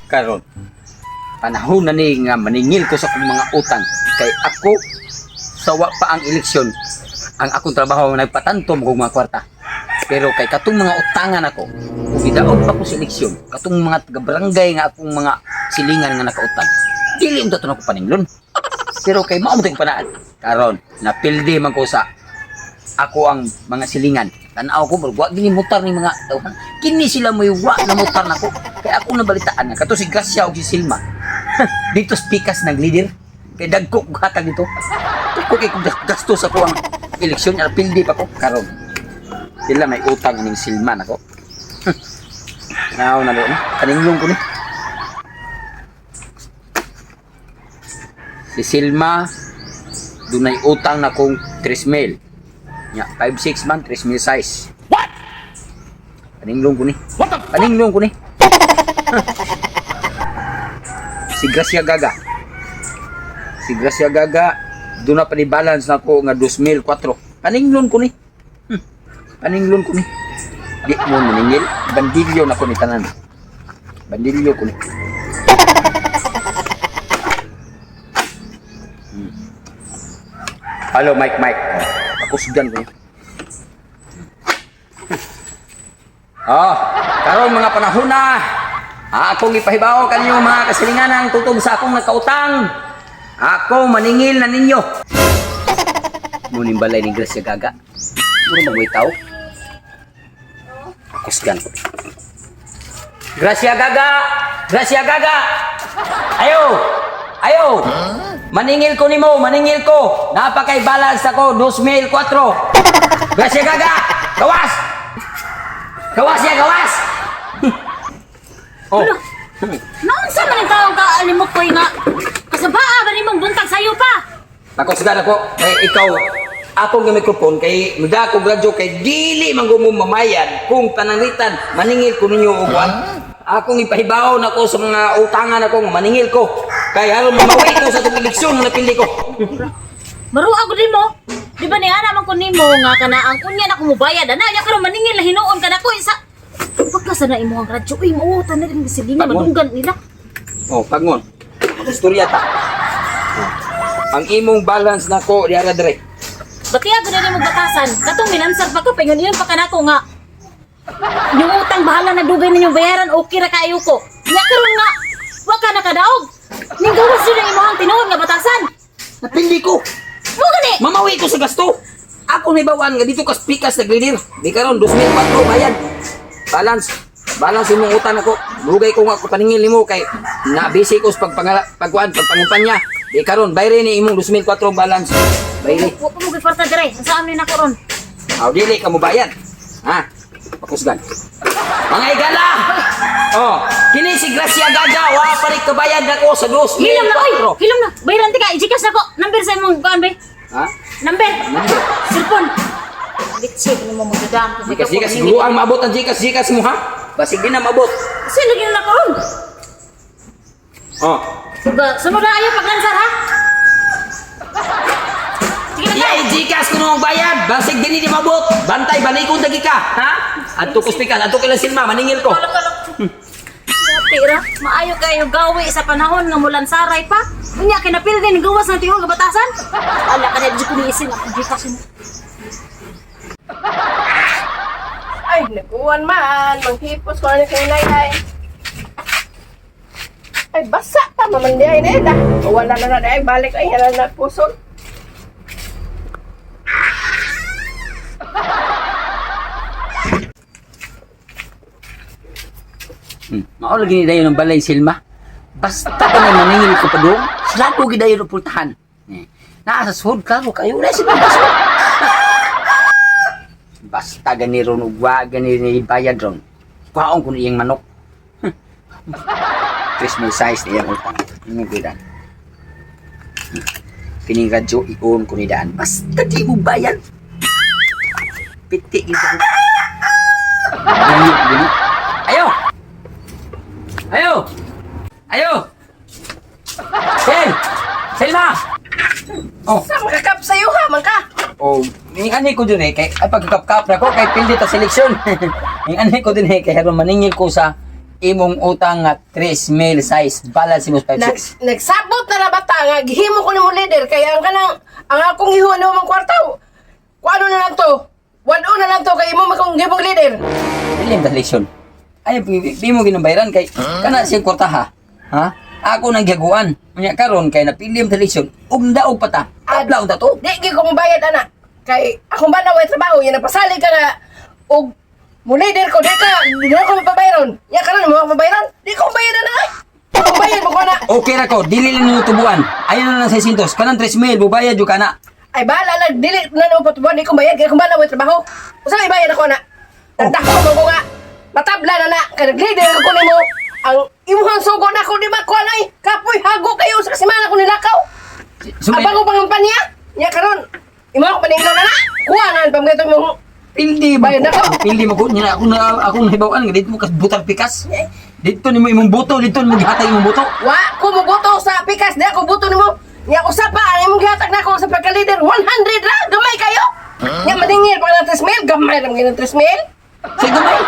Karon, panahon na ni nga maningil ko sa akong mga utang kay ako sawa pa ang eleksyon, ang akong trabaho nagpatantom kog mga kwarta. Pero kay katong mga utangan ako, ug gidaog pa ko sa eleksyon, katong mga taga-barangay nga akong mga silingan nga nakautang, dili unta to nako paninglon. Pero kay mao man tong panaad. Karon, napildi man ko sa ako ang mga silingan. Tanaw ko, murag wa gini mutar ni mga tawhan. Kini sila mo'y wa na mutar nako. Kaya ako nabalitaan na kato si Gracia og si Silma. Dito pikas ng leader. Kay dagko kog hatag dito. Dagko kay kog gastos ako ang eleksyon, pildi pa ko karon. Sila may utang aning Silma nako. Naw na na. Kaninglong ko ni. Si Silma dunay utang na kong 3 mil. Nya, 5-6 man, 3 mil size. What? Paninglong ko ni. What the? Paninglong ko ni. Si Gracia Gaga. Si Gracia Gaga, doon na panibalance na ko nga 2004. Paninglon ko ni. Paninglon ko ni. Di mo maningil. Bandilyo na ko ni tanan. Bandilyo ko ni. Hello, Mike, Mike. Pakusgan ko ni. Ah, karon mga panahon na. Akong ipahibaw kanyo mga kasilinganan tutog sa akong nagkautang. Ako maningil na ninyo. Muning balay ni Gracia Gaga. Mura magway tao. Kusgan ko. Gracia Gaga! Gracia Gaga! Ayo! Ayo! Maningil ko nimo, maningil ko. Napakay balance ako 2004. Gracia Gaga! Gawas! Gawas niya, gawas! Oh. Naunsa man ang taong kaalimok ko nga kasabaa ba nimong buntag sayo pa? Pakusgan ako kay ikaw akong nga mikrofon kay muda ko radyo kay dili man mo mamayan kung pananglitan maningil ko ninyo og kuan. Akong ipahibaw nako sa mga utangan ako nga maningil ko kay aron mamawi ko sa atong eleksyon nga napili ko. Maruag ko nimo. Di ba ni ana man ko nimo nga kana ang unya na kumubayad ana nya karon maningil na hinuon ka nako isa. Pagka sa na imong radyo uy mo na rin silingan Pagmon. madunggan nila. Oh, pagngon. Istorya ta. Oh. Ang imong balance nako diara dire. Batiya gud na nimo batasan. Katong minansar pa ka paingon iyon pa kanako nga. Yung utang bahala na dugay ninyong bayaran okay ra kaayo ko. Nya karon nga wa ka nakadaog. Ning gawas yun ang imong tinuod nga batasan. Napili ko. Mo gani. Mamawi ko sa gasto. Ako may bawan nga dito kas pikas naglidir. Di karon 2004 bayad. Balance. Balance imong utang ako. Lugay ko nga ako paningil nimo kay na busy ko sa pagpangala pagkuan pagpangumpanya. Di karon bayre ni imong 2004 balance. Bayre. Wa pa mo giparta dire. Sa amin nako ron. Aw dili ka mo bayad. Ha? Pakusgan. Mga igala. Oh, kini si Gracia Gaga wa pa rin kabayad nako sa 2004. Hilom na oy. Hilom na. Bayaran ti ka. I-Gcash nako. Number sa imong kuan be. Ha? Number. Number. Cellphone. Bitsi ni mo magdadam. Gcash, Gcash, siguro ang maabot ang Gcash, Gcash mo ha? Basig di na maabot. Sino lagi na nako ron? Oh. Suga, sunod na ayo paglansar ha. Sige na. Yay, Gcash kuno ang bayad. Basig dili di mabot. Bantay balikon dagi ka, ha? Adto ko speaker, adto kay Silma, maningil ko. Dati ra, maayo kayo gawi sa panahon nga mulansaray pa. Unya kinapil din gawas ng tiwag nga batasan. Ala ka na di ko niisin ako Gcash mo. Ay, naguwan man. Manghipos ko na kay nay ay. Ay, basa pa maman di ay na da. Wala na na ay balik ay hala na pusol. Mao lagi ni dayon ang balay Silma. Basta ka na maningil ko padung, sila gid dayon ang pultahan. Eh, naa sa sud klaro kayo na sila baso. Basta gani ron ug wa gani ni bayad ron. Kwaon ko ni iyang manok. Christmas size na iyang utang. Ingon ko daan. Kining radyo i-on ko ni daan. Basta di mo bayad. Piti gid ko. Gini, gini. Ayo! Ayo! Ayo! Sel! Selma! Oh, Sa makakap sa'yo ha, man ka. oh, ning ani ko dun eh, kay ay pagkakap na ko kay pindi ta seleksyon. Ning ani ko dun eh, kay aron maningil ko sa imong utang nga 3 mil size balance mo 5 6. Nagsabot na na bata nga gihimo ko nimo leader kay ang kanang ang akong hihuan nimo mang kwarta. Kuano na lang to? Walo na lang to kay imo man kong gihimong leader. Dili ta eleksyon. Ay di mo ginabayaran kay kana siyang kwarta ha. Ha? Ako nang gihaguan. Unya karon kay napili mo sa eleksyon, ug daog pa ta. Tabla unta to. Di gyud ko mobayad ana. Kay akong bana way trabaho, yan napasalig ka nga og mo leader ko di ka di na ko mapabayron. Ya karon mo ako mabayaran? Di ko mabayad ana. Ay. Mabayad mo ko na. Okay ra ko, dili lang nimo tubuan. Ayaw na lang 600, kanang 3 mil bubayad jud kana. Ay bahala na dili na nimo patubuan di ko bayad kay akong bana way trabaho. Usa may bayad ako na. Nagdako mo ko nga. Matabla na na kay nag-leader ko nimo. Ang imuhang sugo na ko di makuha na eh. Kapoy hago kayo sa semana ko nilakaw. Sumay, Abang ko pang kampanya. Nya karon imo ako paninglo na na. Kuha na ang pamgato mo. pildi mo Bayad ko. na ko. Pildi mo ko nya ako na akong nahibaw-an nga dito mo kas butar pikas. Dito nimo imong buto, dito nimo gihatag imong buto. Wa ko moboto sa pikas di ako boto nimo. Nya usa pa ang imong gihatag nako sa pagka-leader 100 ra gamay kayo. Nya maningil pa ng 3 mil, gamay ra man 3 mil. Sa gamay.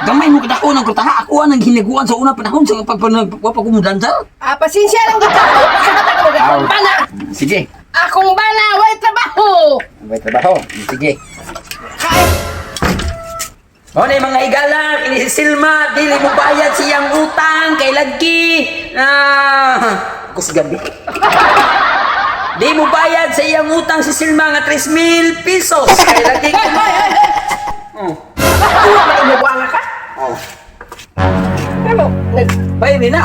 Gamay mo kadako ng kwarta. Ako ang hinaguan sa unang panahon sa pagpanag wa pa ko mo dancer. Ah, pasensya lang gid ka. Pagkahatag mo kay akong bana. Sige. Akong bana way trabaho. May trabaho. Sige. Kay O na mga higala, kini si Silma, dili mo bayad siyang utang kay lagi. Ah, ako si Gabi. Di mo bayad sa iyang utang si Silma nga 3,000 pesos kay lagi. Hoy, hoy, hoy, hoy. Oh. Kuha ba imo buanga ka? Oh. Ano? Nag Bayad na.